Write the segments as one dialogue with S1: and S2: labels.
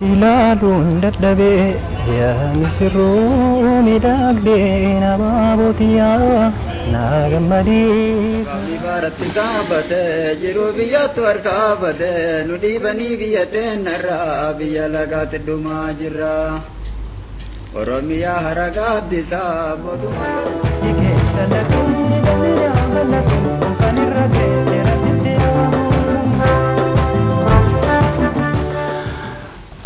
S1: Ilaaluun dadhabee yaa misirroo miidhagdee abaabootiyaa naa gammadii.
S2: Baaratti gaafatee jiruu biyyattu harkaafatee nu dhiibanii biyya teennarraa biyya lagaatti dhumaa jirra. Oromiyaa hara gaaddisaa mootummaa.
S1: Keessa laggeen bal'atu kan irra dheeratitti.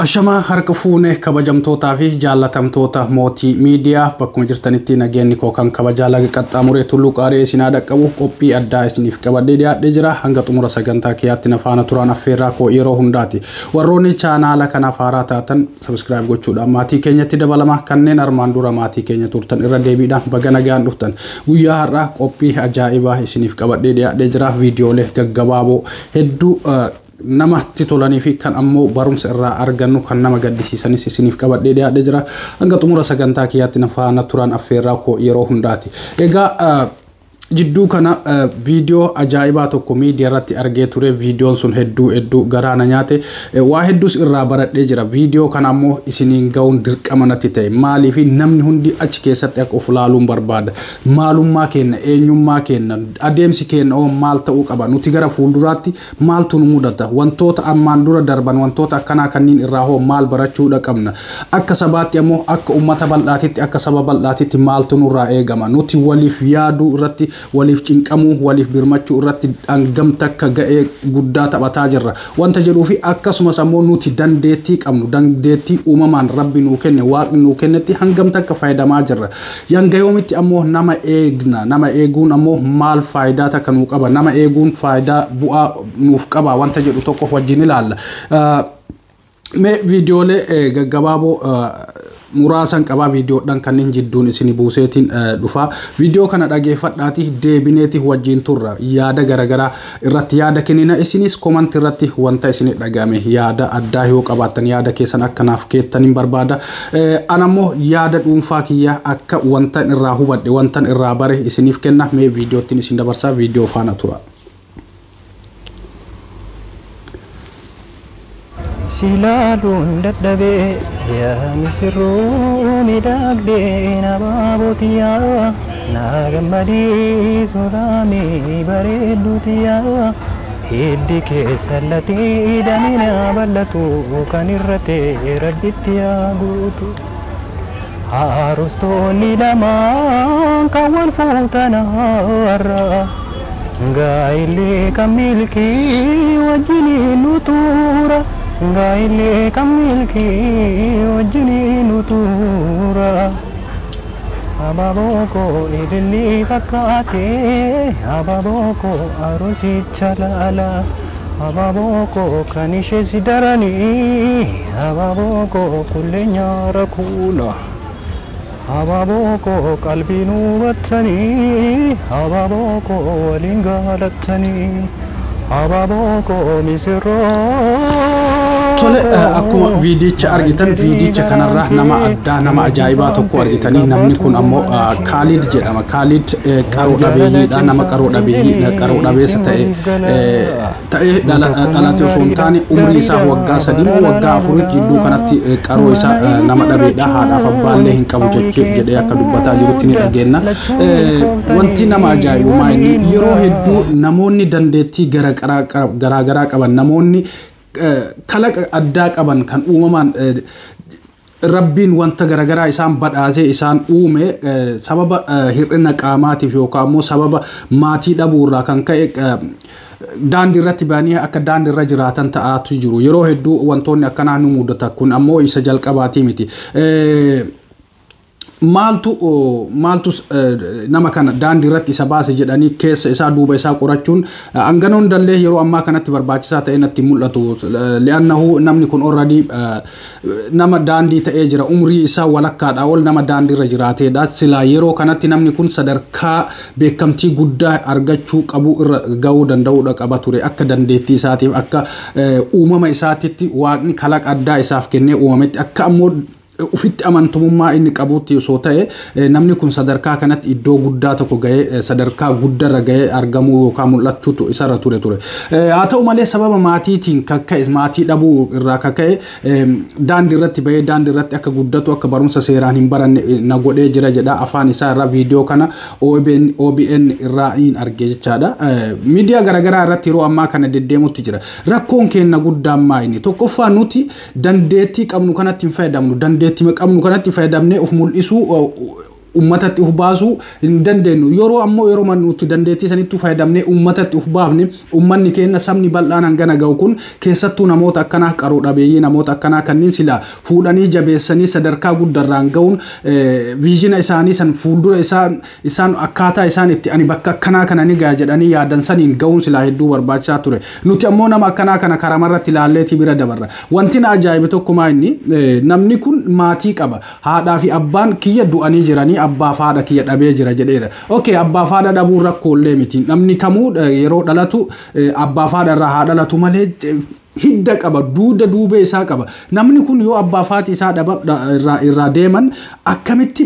S3: Ashamaa harka fuune, kabajamtootaa fi jaallatamtoota Mootii Miidiyaa, bakkuma jirtanitti nageenyi koo kan kabajaa laga qaxxaamuree tulluu qaaree isinaa dhaqqabu. Qophii addaa isiniif qabadhee dhiyaadhee jira. Hanga xumura sagantaa kiyyaatti na faana turaan affeerraa koo yeroo hundaati. Warroonni chaanaala kanaaf haaraa taatan subscribe gochuudhaan maatii keenyatti dabalama. Kanneen armaan dura maatii keenya turtan irra deebiidhaan baga nagaan dhuftan. Guyyaa har'aa qophii ajaa'ibaa isiniif qabadhee dhiyaadhee jira. Viidiyoolee gaggabaaboo hedduu namatti tolanii fi kan ammoo barumsa irraa argannu, kan nama gaddisiisanis isiniif qabadhee dhiyaadhee jira. Hanga xumura sagantaa kiyyaatti na faana turaan affeerraa koo yeroo hundaati. Egaa jidduu kana viidiyoo ajaa'ibaa tokko miidiyaa irratti argee ture. Viidiyoon sun hedduu hedduu garaa na nyaate, waa hedduus irraa baradhee jira. Viidiyoo kana ammoo isiniin ga'uun dirqama natti ta'e. Maaliif? Namni hundi achi keessatti akka of ilaaluun barbaada. Maalummaa keenya, eenyummaa keenya, adeemsi keenya oo maal ta'uu qaba, nuti gara fuulduraatti maaltu nu mudata, wantoota ammaan dura darban, wantoota akkanaa kanneen irraa hoo maal barachuudha qabna, akka sabaatti ammoo akka uummata bal'aatitti, akka saba bal'aatitti maaltu nurraa eegama, nuti waliif yaaduu irratti, waliif cinqamuu, waliif birmachuu irratti hangam takka ga'ee guddaa taphataa jirra wanta jedhuu fi akkasumas ammoo nuti dandeettii qabnu, dandeettii uumamaan Rabbi nuu kenne, Waaqni nuu kennetti hangam takka fayyadamaa jirra, hanga yoomitti ammoo nama eegna, nama eeguun ammoo maal faayidaa takka nuu qaba, nama eeguun faayidaa bu'aa nuuf qaba wanta jedhu tokko wajjin ilaalla. Mee viidiyoolee gaggabaaboo muraasan qabaa, viidiyoodhaan kanneen jidduun isin buuseetiin dhufa. Viidiyoo kana dhageeffadhaati deebineeti wajjin turra. Yaada garaagaraa irratti yaada kennina. Isinis comment irratti wanta isin dhagame, yaada addaa yoo qabaattan, yaada keessan akkanaaf keettaniin barbaada. Anammoo yaada dhuunfaa kiyya akka wanta irraa hubadhe, wanta irraa bare isiniif kenna. Mee viidiyoottiin isin dabarsaa, viidiyoo faana tura.
S1: Silaaluun dadhabee yaa misirroo miidhagdee abaabootiyaa naa gammadii sodaamee bareedduutiyaa hiddi keessa latee damina bal'atu kan irra ta'e Rabbitti yaa guutu. Haarostoonni lamaan kan wal fuutan har'a gaa'illee kan milkii wajjiniin nu tuura. Gaa'illee kan milkii wajjiniin nu tuura. Abaaboo koo ilillii fakkaatee, abaaboo koo arusicha laala. Abaaboo koo kan ishee si daranii, abaaboo koo kullee nyaara kuula. Abaaboo koo qalbii nu hubattanii, abaaboo koo waliin gaalattanii, abaaboo koo misirroo.
S3: Tole, akkuma viidicha argitan, viidicha kanarraa nama addaa, nama ajaa'ibaa tokko argitanii. Namni kun ammoo Kaalid jedhama. Kaalid qaroo dhabeeyyiidha. Nama qaroo dhabeeyyii, qaroo dhabeessa ta'e ta'ee dhalate osoo hin taane, umrii isaa waggaa 3 moo waggaa 4 jidduu kanatti qaroo isaa nama dhabeedha. Haadhaaf abbaallee hin qabu jedhee akka dubbataa jirutti ni dhageenna. Wanti nama ajaa'ibu maa inni yeroo hedduu namoonni dandeettii garaa garaa qaban, namoonni kalaqa addaa qaban, kan uumamaan Rabbiin wanta garaagaraa isaan badhaasee isaan uume, sababa hir'ina qaamaatiif yookaan immoo sababa maatii dhabuurraa kan ka'e daandii irratti ba'anii akka daandii irra jiraatan ta'aatu jiru. Yeroo hedduu wantoonni akkanaa nu mudata. Kun ammoo isa jalqabaatii miti. Maaltu nama kana daandii irratti isa baase jedhanii keessa isaa, duuba isaa qorachuun hanganoon dallee yeroo ammaa kanatti barbaachisaa ta'e natti mul'atu. Li'annahu namni kun already nama daandii ta'ee jira, umrii isaa walakkaadhaa ol nama daandii irra jiraateedha. Silaa yeroo kanatti namni kun sadarkaa beekamtii guddaa argachuu qabu irra gahuu danda'uudha qaba ture, akka dandeettii isaatiif, akka uumama isaatitti Waaqni kalaqa addaa isaaf kennee uumametti, akka ammoo Ofitti amantumummaa inni qabutti osoo ta'e, namni kun sadarkaa kanatti iddoo guddaa tokko ga'ee, sadarkaa guddarra ga'ee argamuu yookaan mul'achuutu isarra ture. Haa ta'u malee, sababa maatiitiin kakka'e, maatii dhabuu irraa kakka'e, daandii irratti bahee daandii irratti akka guddatu, akka barumsa seeraan hin baranne na godhee jira jedha afaan isaa irraa. Viidiyoo kana OBN irraa hin arge jechaadha. Miidiyaa garaagaraa irratti yeroo ammaa kana deddeemutti jira. Rakkoon keenya guddaan maa inni? Tokkoffaa, nuti dandeettii qabnu kanatti hin fayyadamnu. Dandeettii qabnu kanatti fayyadamnee of mul'isuu, ummatatti uf baasuu hin dandeenyu. Yeroo ammoo yeroo nuti dandeettii sanitti fayyadamnee ummatatti uf baafne, ummanni keenya, sabni bal'aan hangana ga'u kun, keessattuu namoota akkanaa, qaroo dhabeeyyii, namoota akkanaa kanneen silaa fuudhanii jabeessanii sadarkaa guddarraan ga'uun, vision isaanii san fuuldura isaan akkaataa isaan itti ani bakka akkanaa kana ni ga'a jedhanii yaadan saniin ga'uun silaa hedduu barbaachisaa ture. Nuti ammoo nama akkanaa kana karamarratti ilaalleetii bira dabarra. Wanti na ajaa'ibe tokko maa inni? Namni kun maatii qaba. Haadhaa fi abbaan kiyya du'anii jiranii, abbaa fi haadha kiyya dhabee jira jedheera. Okay, abbaa fi haadha dhabuun rakkoolee miti. Namni kamuu yeroo dhalatu abbaa fi haadha irraa haa dhalatu malee hidda qaba, duuda duubee isaa qaba. Namni kun yoo abbaa fi haati isaa irraa deeman, akkamitti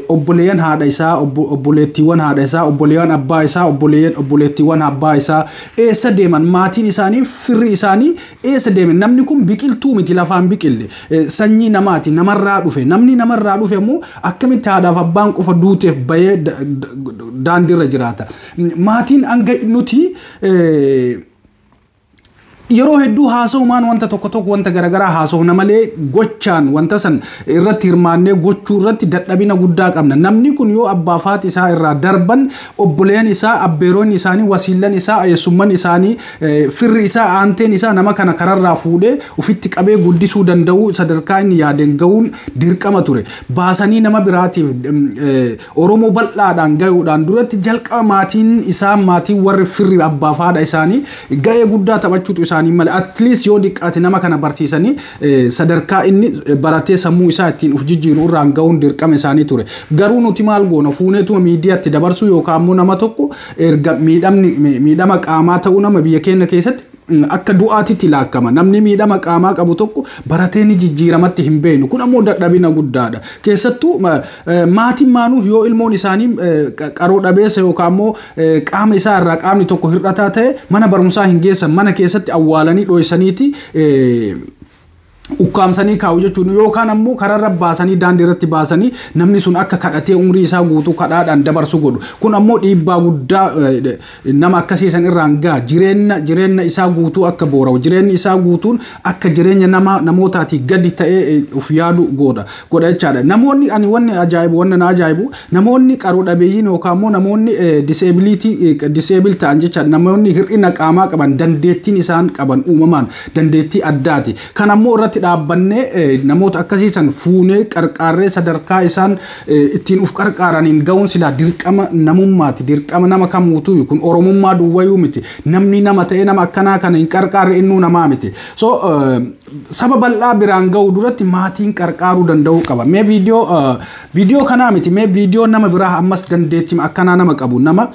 S3: obboleeyyan haadha isaa, obboleettiiwwan haadha isaa, obboleeyyan abbaa isaa, obboleeyyan obboleettiiwwan abbaa isaa eessa deeman? Maatiin isaanii, firri isaanii eessa deeman? Namni kun biqiltuu miti, lafaan biqille, sanyii namaati, namarraa dhufe. Namni namarraa dhufe immoo akkamitti haadhaaf abbaan qofa duuteef bahee daandiirra jiraata? Maatiin hanga nuti yeroo hedduu haasa'umaan wanta tokko tokko, wanta garaagaraa haasofna malee, gochaan wanta san irratti hirmaannee gochuu irratti dadhabina guddaa qabna. Namni kun yoo abbaa fi haati isaa irraa darban, obboleeyyan isaa, abbeeronni isaanii, wasiillan isaa, eessumman isaanii, firri isaa, aanteen isaa nama kana kararraa fuudhee ofitti qabee guddisuu danda'u, sadarkaa inni yaadeen ga'uun dirqama ture. Baasanii nama biraatiif Oromoo bal'aadhaan ga'uudhaan duratti jalqaba maatiin isaa, maatiin warri firri abbaa fi haadha isaanii ga'ee guddaa taphachuutu isaanii malee. At least yoo diqqaate nama kana barsiisanii sadarkaa inni baratee sammuu isaa ittiin uf jijjiiru irraan ga'uun dirqama isaanii ture. Garuu nuti maal goona? Fuuneetuma miidiyaatti dabarsuu yookaan ammoo nama tokko erga miidhamni miidhama qaamaa ta'uu nama biyya keenya keessatti akka du'aatitti laakkama. Namni miidhama qaamaa qabu tokko baratee ni jijjiiramatti hin beeknu. Kun ammoo dadhabina guddaadha. Keessattuu maatiin maanuu yoo ilmoon isaanii qaroo dhabeessa yookaan ammoo qaama isaa irraa qaamni tokko hir'ataa ta'e, mana barumsaa hin geessan, mana keessatti awwaalanii dho'isaniiti ukkaamsanii kaa'u jechuun, yookaan ammoo kararra baasanii, daandii irratti baasanii, namni sun akka kadhatee umrii isaa guutuu kadhaadhaan dabarsu godhu. Kun ammoo dhiibbaa guddaa nama akkasii san irraan ga'a. Jireenya isaa guutuu akka boora'u, jireenyi isaa guutuun akka jireenya nama namootaatii gadi ta'ee of yaadu godha jechaadha. Namoonni ani wanni ajaa'ibu, wanni na ajaa'ibu, namoonni qaroo dhabeeyyiin yookaan ammoo namoonni disability, disable ta'an jechaadha. Namoonni hir'ina qaamaa qaban dandeettiin isaan qaban uumamaan dandeettii addaati. Kan ammoo irratti dhaabbannee namoota akkasii san fuunee qarqaarree sadarkaa isaan ittiin uf qarqaaraniin ga'uun silaa dirqama namummaati, dirqama nama kamuutu. Kun Oromummaa duwwayuu miti. Namni nama ta'e nama akkanaa kana hin qarqaarre innuu namaa miti. So saba bal'aa biraan ga'uu duratti maatiin qarqaaruu danda'uu qaba. Mee viidiyoo kanaa miti, mee viidiyoo nama biraa ammas dandeettii akkanaa nama qabu, nama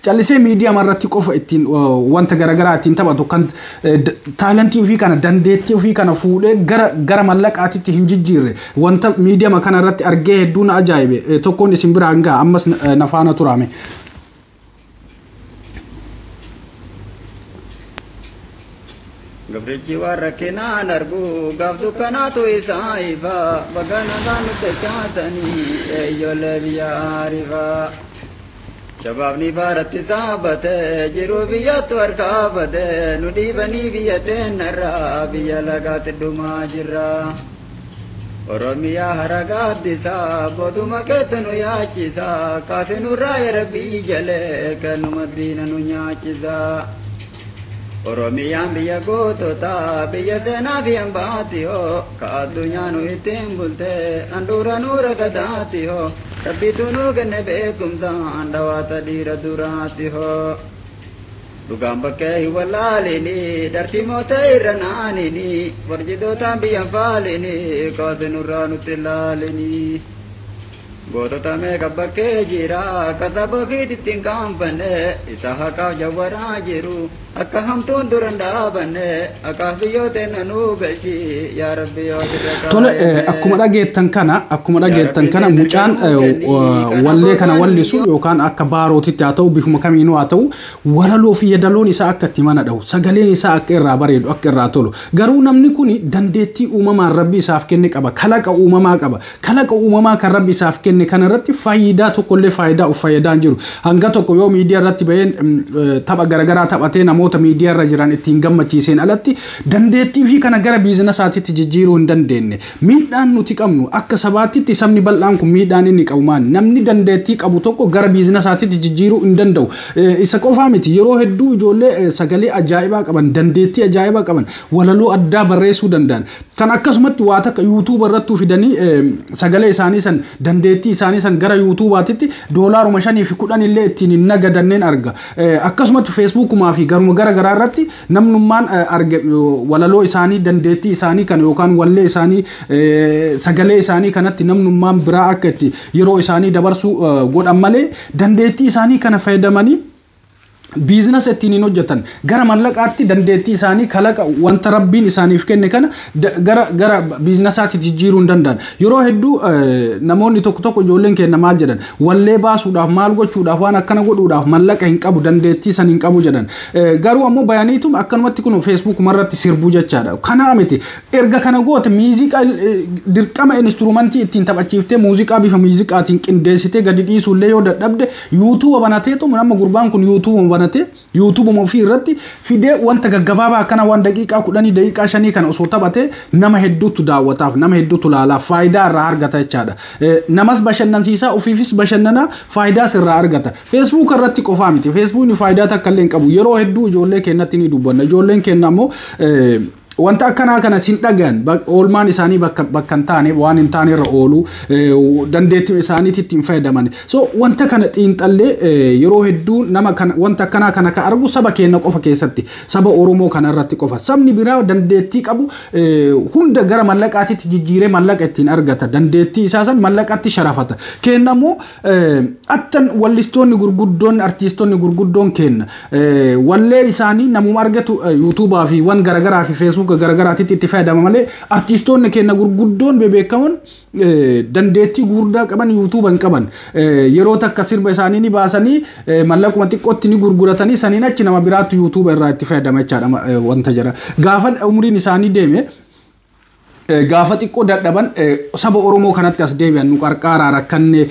S3: callisee miidiyaa irratti qofa ittiin wanta garaagaraa ittiin taphatu, kan talentii ofii kana, dandeettii ofii kana fuudhee gara mallaqaatitti hin jijjiirre, wanta miidiyaa kana irratti argee hedduu na ajaa'ibe tokkoon isin biraan ga'a. Ammas na faana turaame.
S2: Gabrichi warra kenaan argu gaaf dukkanaatu isaa ifa, baga nagaan nutti chaatanii ijoollee biyya ariifa. Shabaabni baaratti saabate jiru biyyattu harkaa bate, nu dhiibanii biyya teennarraa biyya lagaatti dhumaa jirra. Oromiyaa hara gaaddisa booduma keetu nu yaachisa, kaase nurraa ya Rabbii jalee kanuma diina nu nyaachisa. Oromiyaan biyya gootota, biyya seenaa fi hambaati hoo, ka addunyaa nu ittiin bulte handhuura nuura gadaati hoo, Rabbitu nu kenne beekumsa dhawaata dhiira duraati hoo. Dhugaan bakkee hin wallaalini, dharti moota irra naanini, warjidootaan biyyan faalini, kaase nurraa nutti laalini. Gootota meeqa bakkee jira akka saba ofiitti hin qaanfanne isa haqaaf jawwaraa jiru akka hamtuun dura hin dhaabanne akka biyyoota nanuu galchi yaa Rabbi yoo sirra.
S3: Tole, akkuma dhageettan kana mucaan wallee kana wallisu yookaan akka baarootitti haa ta'u, bifuma kamiinuu haa ta'u, walaloo fi yedaloon isaa akka itti mana dhahu, sagaleen isaa akka irraa bareedu, akka irraa tolu. Garuu namni kun dandeettii uumamaan Rabbi isaaf kenne qaba, kalaqa uumamaa qaba. Kalaqa uumamaa kan Rabbi isaaf kenne kana irratti faayidaa tokkollee faayidaa of fayyadaa hin jiru. Hanga tokko yoo miidiyaa irratti baheen tapha garaagaraa taphatee namoota miidiyaa irra jiran ittiin gammachiiseen alatti dandeettii fi kana gara biizinasaatitti jijjiiruu hin dandeenye. Miidhaan nuti qabnu akka sabaatitti, sabni bal'aan kun miidhaan inni qabu maali? Namni dandeettii qabu tokko gara biizinasaatitti jijjiiruu hin danda'u. Isa qofaa miti, yeroo hedduu ijoollee sagalee ajaa'ibaa qaban, dandeettii ajaa'ibaa qaban, walaloo addaa barreessuu danda'an, kan akkasumatti waa takka yuutuuba irrattuu fidanii sagalee isaanii san, dandeettii isaanii san gara yuutuubaatitti doolaaruma 5 fi 10 illee ittiin hin nagadanneen arga. Akkasumatti feesbuukumaa fi garuma gara garaa irratti namnummaan arge walaloo isaanii, dandeettii isaanii kan yookaan wallee isaanii, sagalee isaanii kanatti namnummaan biraa akka itti yeroo isaanii dabarsuu godhan malee dandeettii isaanii kana fayyadamanii biizinasa ittiin hin hojjetan. Gara mallaqaatti dandeettii isaanii, kalaqa wanta Rabbiin isaaniif kenne kana gara biizinasaatti jijjiiruu hin danda'an. Yeroo hedduu namoonni tokko tokko, ijoolleen keenya maal jedhan? Wallee baasuudhaaf, maal gochuudhaaf, waan akkana godhuudhaaf mallaqa hin qabu, dandeettii san hin qabu jedhan. Garuu ammoo bayaniitum akkanumatti kun feesbuukuma irratti sirbuu jechaadha. Kanaa miti, erga kana goote muuziqaa dirqama instrumentii ittiin taphachiiftee muuziqaa bifa muuziqaatiin qindeessitee gadi dhiisuullee yoo dadhabde, yuutuuba banateetu, nama gurbaan kun yuutuuba banatee yuutuubuma ofii irratti fidee wanta gaggabaabaa akkana waan daqiiqaa 10, daqiiqaa 5 kana osoo taphatee nama hedduutu daawwataaf, nama hedduutu laalaaf, faayidaa irraa argata jechaadha. Namas bashannansiisaa, ofiifis bashannanaa, faayidaas irraa argata. Feesbuuk irratti qofaa miti. Feesbuukni faayidaa takka illee hin qabu. Yeroo hedduu ijoollee keenyatti ni dubbanna. Ijoolleen keenya ammoo wanta akkanaa kana sin dhagayan. Oolmaan isaanii bakka hin taane, waan hin taane irra oolu, dandeettii isaaniitti ittiin fayyadaman. So wanta kana xiinxallee yeroo hedduu nama kana wanta akkanaa kana ka argu saba keenya qofa keessatti, saba Oromoo kana irratti qofa. Sabni biraa dandeettii qabu hunda gara mallaqaatitti jijjiiree mallaqa ittiin argata, dandeettii isaa san mallaqatti sharafata. Kenna immoo attan wallistoonni gurguddoon, artiistonni gurguddoon kenna wallee isaanii namuma argatu yuutuubaa fi waan garagaraa fi feesbuuka garagaraatitti itti fayyadama malee artiistoonni keenya gurguddoon bebeekamoon dandeettii gurguddaa qaban yuutuuba hin qaban. Yeroo takka sirba isaanii ni baasanii mallaquma xiqqootti ni gurguratanii, saniin achi nama biraatti yuutuuba irraa itti fayyadama jechaadha. Wanta jira gaafa umriin isaanii deeme, gaafa xiqqoo dadhaban, saba Oromoo kanatti as deebi'an, nu qarqaaraa, rakkanne,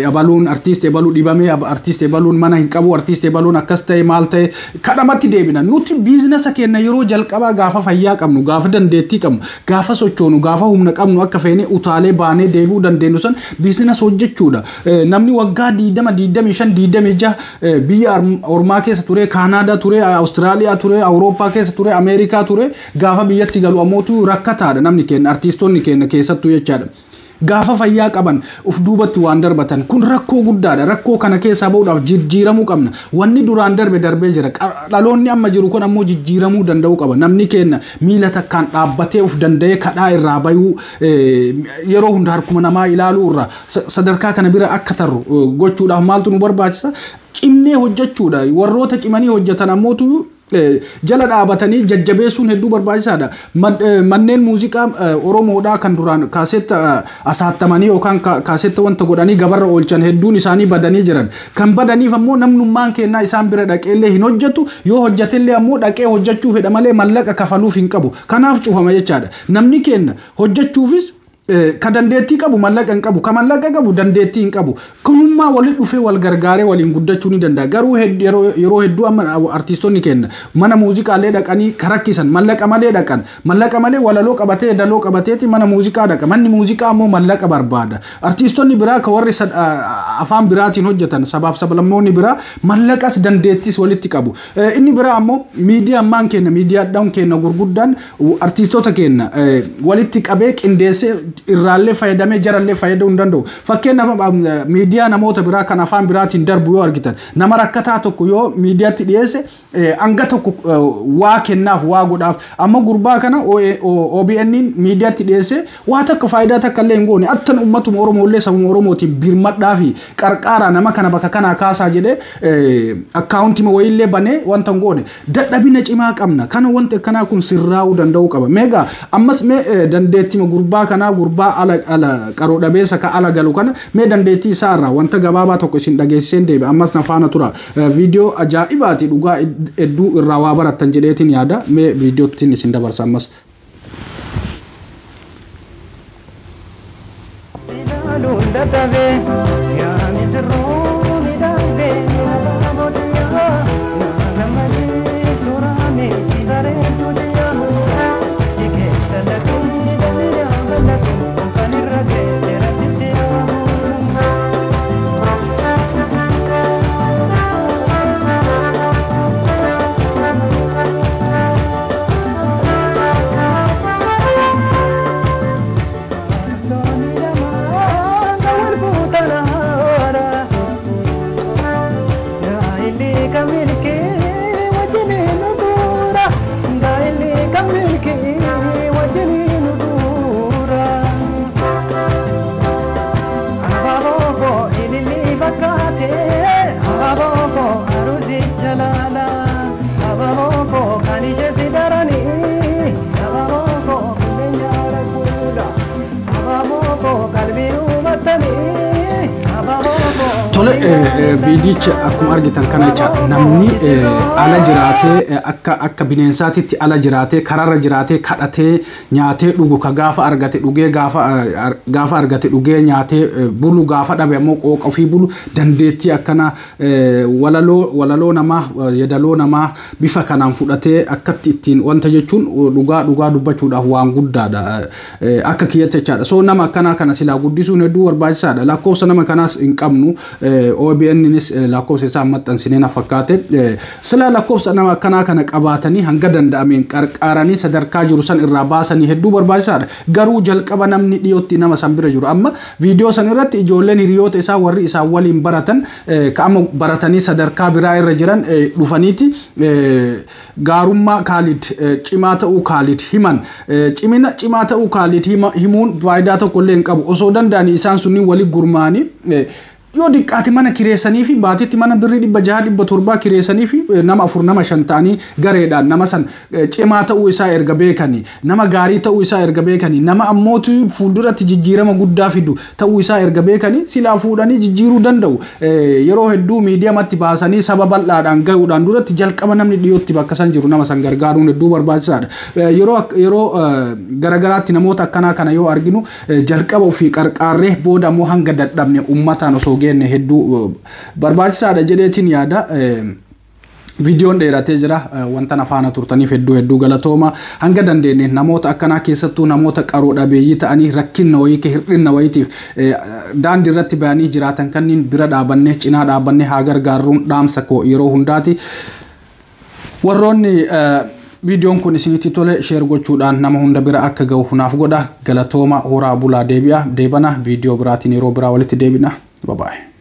S3: ebaluun artiist ebaluu dhibamee, artiist ebaluun mana hin qabu, artiist ebaluun akkas ta'e, maal ta'e, kadhamatti deebina. Nuti biizinasa keenya yeroo jalqabaa gaafa fayyaa qabnu, gaafa dandeettii qabnu, gaafa sochoonu, gaafa humna qabnu, akka feene utaalee baanee deebi'uu dandeenyu san biizinasa hojjechuudha. Namni waggaa 20, 25, 26 biyya ormaa keessa ture, Kaanaadaa ture, Awustiraaliyaa ture, Awurooppaa keessa ture, Ameerikaa ture, gaafa biyyatti galu ammootu rakkataadha namni keenya, artiistoonni keenya keessattuu jechaadha. Gaafa fayyaa qaban uf duubatti waan darbatan kun rakkoo guddaadha. Rakkoo kana keessaa bahuudhaaf jijjiiramuu qabna. Wanni duraan darbe darbee jira. Dhaloonni amma jiru kun ammoo jijjiiramuu danda'uu qaba. Namni keenya miila takkaan dhaabbatee uf danda'ee kadhaa irraa bayuu, yeroo hunda harkuma namaa ilaaluu irraa sadarkaa kana bira akka tarru gochuudhaaf maaltu nu barbaachisa? Cimnee hojjechuudha. Warroota cimanii hojjetan ammootu jala dhaabatanii jajjabeessuun hedduu barbaachisaadha. Manneen muuziqaa Oromoodhaa kan duraan kaasetta asaattamanii yookaan kaasetta wanta godhanii gabarra oolchan hedduun isaanii badanii jiran. Kan badaniif ammoo namnummaan kennaa isaan bira dhaqeellee hin hojjetu, yoo hojjetellee ammoo dhaqee hojjechuu fedha malee mallaqa kafaluuf hin qabu. Kanaaf cufama jechaadha. Namni kenna hojjechuufis ka dandeettii qabu mallaqa hin qabu, ka mallaqa qabu dandeettii hin qabu. Kunummaa walitti dhufee wal gargaaree waliin guddachuu ni danda'a. Garuu yeroo hedduu amma artiistonni kenna mana muuziqaallee dhaqanii karakkisan mallaqa malee dhaqan. Mallaqa malee walaloo qabatee, daloo qabateeti mana muuziqaa dhaqa. Manni muuziqaa ammoo mallaqa barbaada. Artiistonni biraa ka warri afaan biraatiin hojjetan, sabaaf sablammoonni biraa mallaqas dandeettis walitti qabu. Inni biraa ammoo miidiyaa ammaan kenna, miidiyaadhaan kenna gurguddaan artiistota kenna walitti qabee qindeessee irraallee fayyadamee jarallee fayyaduu hin danda'u. Fakkeenyaaf miidiyaa namoota biraa kan afaan biraatiin darbu yoo argitan nama rakkataa tokko yoo miidiyaatti dhiyeesse hanga tokko waa kennaaf waa godhaaf. Amma gurbaa kana OBN miidiyaatti dhiyeesse waa takka faayidaa takka illee hin goone. Attan uummatuma Oromoo illee sabuma Oromootiin birmadhaa fi qarqaaraa nama kana bakka kanaa kaasaa jedhee akkaawuntii wayiillee banee wanta hin goone. Dadhabina cimaa qabna. Kana wanti akkanaa kun sirraa'uu danda'uu qaba. Meegaa ammas mee dandeettii gurbaa kanaa gurbaa ala qaroo dhabeessa ka ala galu kana mee dandeettii isaa irraa wanta gabaabaa tokko isin dhageessiseen deebi. Ammas na faana tura. Viidiyoo ajaa'ibaati dhugaa hedduu irraa waa barattan jedheetiin yaada. Mee viidiyootiin isin dabarsa ammas. Tole viidicha akkuma argitan kana jecha namni ala jiraatee akka bineensaatitti ala jiraatee kararra jiraatee kadhatee nyaatee dhugu ka gaafa argate dhugee gaafa argate dhugee nyaatee bulu gaafa dhabe ammoo qooqa ofii bulu dandeettii akkana walaloo namaa yedaloo namaa bifa kanaan fudhatee akkatti ittiin wanta jechuun dhugaa dubbachuudhaaf waan guddaadha akka kiyyatti jechaadha. So nama akkanaa kana silaa guddisuun hedduu barbaachisaadha. Lakkoofsa nama kanaas hin qabnu. OBNnis lakkoofsa isaa maxxansinee na fakkaate. Sila lakkoofsa nama akkanaa kana qabaatanii hanga danda'ameen qarqaaranii sadarkaa jiru san irraa baasanii hedduu barbaachisaadha. Garuu jalqaba namni dhiyootti nama san bira jiru. Amma viidiyoo san irratti ijoolleen hiriyoota isaa warri isaan waliin baratan ka'ama baratanii sadarkaa biraa irra jiran dhufaniiti gaarummaa Kaalid cimaa ta'uu Kaalid himan. Cimina cimaa ta'uu Kaalid himuun faayidaa tokko illee hin qabu. Osoo danda'anii isaan sunniin walii gurmaanii yoo diqqaate mana kireessanii fi baatitti mana birrii 600 700 kireessanii fi nama 4 nama 5 ta'anii gareedhaan nama san cimaa ta'uu isaa erga beekanii nama gaarii ta'uu isaa erga beekanii nama ammootu fuulduratti jijjiirama guddaa fidu ta'uu isaa erga beekanii silaa fuudhanii jijjiiruu danda'u. Yeroo hedduu miidiyamatti baasanii saba bal'aadhaan gahuudhaan duratti jalqaba namni dhiyootti bakka san jiru nama san gargaaruun hedduu barbaachisaadha. Yeroo garagaraatti namoota akkanaa kana yoo arginu jalqaba ofii qarqaarree booda ammoo hanga dadhabne uummataan osoo geenne hedduu barbaachisaadha jedheetiin yaada. Viidiyoon dheeratee jira. Wanta na faana turtaniif hedduu galatooma. Hanga dandeenye namoota akkanaa keessattuu namoota qaroo dhabeeyyii ta'anii rakkinna wayii hir'inna wayiitiif daandii irratti ba'anii jiraatan kanneen bira dhaabannee cinaa dhaabannee haa gargaarruun dhaamsa koo yeroo hundaati. Warroonni viidiyoon kun isinitti tole sheer gochuudhaan nama hunda bira akka ga'u naaf godha. Galatooma horaa bulaa deebi'a. Deebana viidiyoo biraatiin yeroo biraa walitti deebina. Bye bye.